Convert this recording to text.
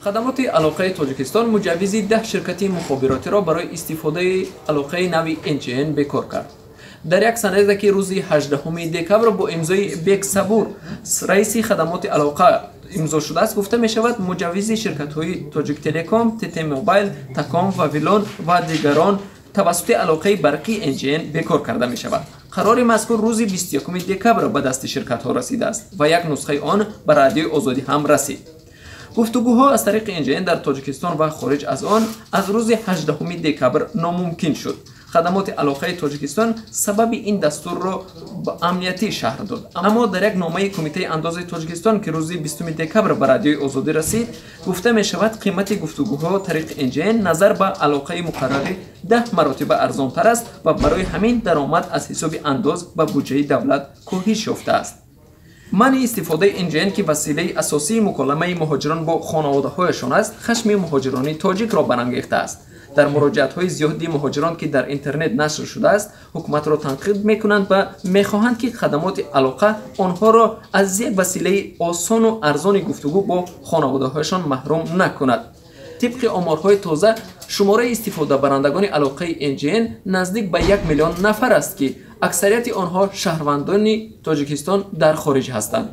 Хадамоти алоқаи Тоҷикистон муҷаввизи 10 ширкати мухобиротиро барои истифодаи алоқаи нави NGN бекор кард. Дар як санаде, ки рӯзи 18 декабр бо имзои Бек Сабур, раиси хадамоти алоқа, имзо шудааст, гуфта мешавад, муҷаввизи ширкатҳои Тоҷиктелеком, ТТ Мобайл, Таком, Вавилон ва дигарон тавассути алоқаи барқии NGN бекор карда мешавад. Қарори мазкур рӯзи 21 декабр ба дасти ширкатҳо расидааст ва як нусхаи он ба Радиои Озодӣ ҳам расид. Гуфтугӯҳо аз тариқи NGN дар Тоҷикистон ва хориҷ аз он аз рӯзи 18 декабр номумкин шуд. Хадамоти алоқаи Тоҷикистон сабаби ин дастурро ба амниятӣ шарҳ дод, аммо дар як номаи Кумитаи андози Тоҷикистон, ки рӯзи 20 декабр ба Радиои Озодӣ расид, гуфта мешавад, қимати гуфтугӯҳо тариқи NGN назар ба алоқаи муқаррарӣ 10 маротиба арзонтар аст ва барои ҳамин даромад аз ҳисоби андоз ба буҷаи давлат коҳиш ёфтааст. Манъи истифодаи NGN, ки василаи асосии муколамаи муҳоҷирон бо хонаводаҳояшон аст, хашми муҳоҷирони тоҷикро барангехтааст. Дар муроҷиатҳои зиёди муҳоҷирон, ки дар интернет нашр шудааст, ҳукуматро танқид мекунанд ва мехоҳанд, ки хадамоти алоқа онҳоро аз як василаи осону арзони гуфтугӯ бо хонаводаҳояшон маҳрум накунад. Тибқи оморҳои тоза, шумораи истифодабарандагони алоқаи NGN наздик ба 1 миллион нафар аст, ки аксарияти онҳо шаҳрвандони Тоҷикистон дар хориҷ ҳастанд.